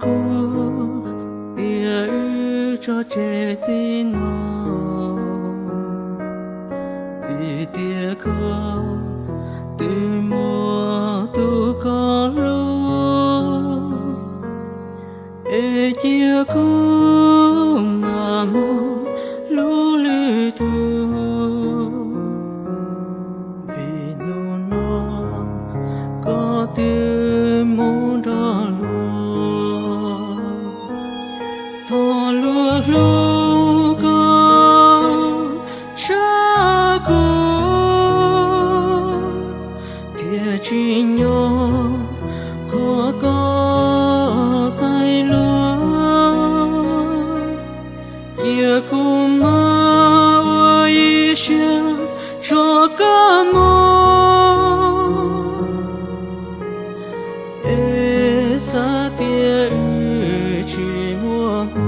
kuv tias wb tso tseg txij no, vim tias koj twb muaj tus koj hlub, es cia kuv mam mus hlub lwm tus. Vim hnub no koj twb mus nrog luag, thov luag hlub koj tshaj kuv, thiaj tsim nyog qhov koj xaiv luag. Cia kuv mam ua ib siab tso koj mus, es xav tias wb tsis muaj hmo.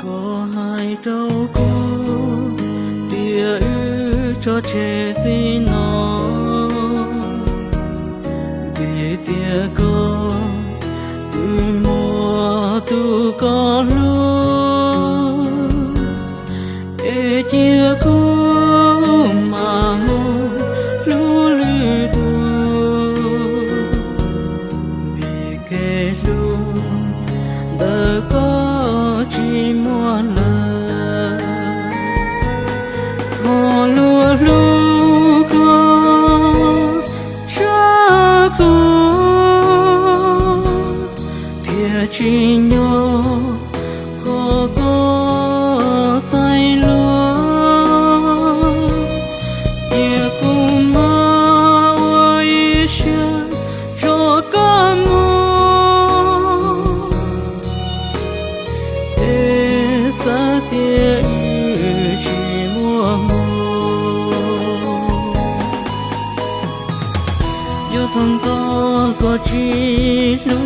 Koj hais rau kuv tias wb tso tseg txij no, vim tias koj twb muaj tus koj hlub, es cia kuv mam mus hlub lwm tus, vim kev hlub ntawm koj tsis muaj lawm. Thov luag hlub koj tshaj kuv, thiaj tsim nyog qhov koj xaiv luag. Cia kuv mam ua ib siab tso koj mus, es xav tias wb tsis muaj hmo. Yog thaum ntxov koj tsis hlub